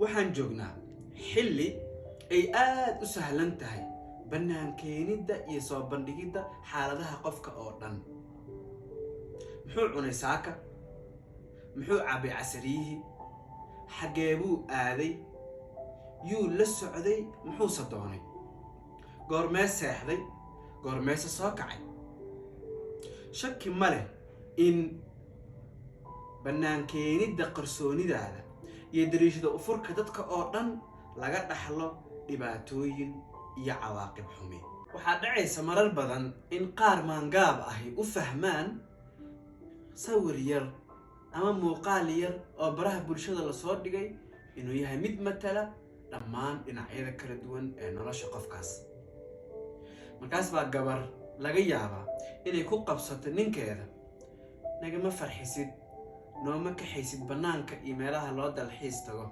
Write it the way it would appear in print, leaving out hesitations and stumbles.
Waxaan joognaa xilli ay aada u sahlan tahay bannaankeenidda iyo soo bandhigidda xaaladaha qofka oo dhan. Muxuu cunay saaka? Muxuu cabbay casariyihii? Xaggee buu aaday? Yuu la socday? Muxuuse doonay? Goormee seexday? Goormeese soo kacay? Shaki ma leh in bannaankeenidda qarsoonidaada iyo dariishada ufurka dadka oo dhan laga dhaxlo dhibaatooyin iyo cawaaqib xumi. Waxaa dhacaysa marar badan in qaar maangaab ahi u fahmaan sawir yar ama muuqaal yar oo baraha bulshada lasoo dhigay inuu yahay mid matala dhammaan dhinacyada kala duwan ee nolosha qofkaas. Markaas baa gabar laga yaabaa inay ku qabsato ninkeeda: "Nagama farxisid, nooma kaxaysid bannaanka iyo meelaha loo dalxiis tago."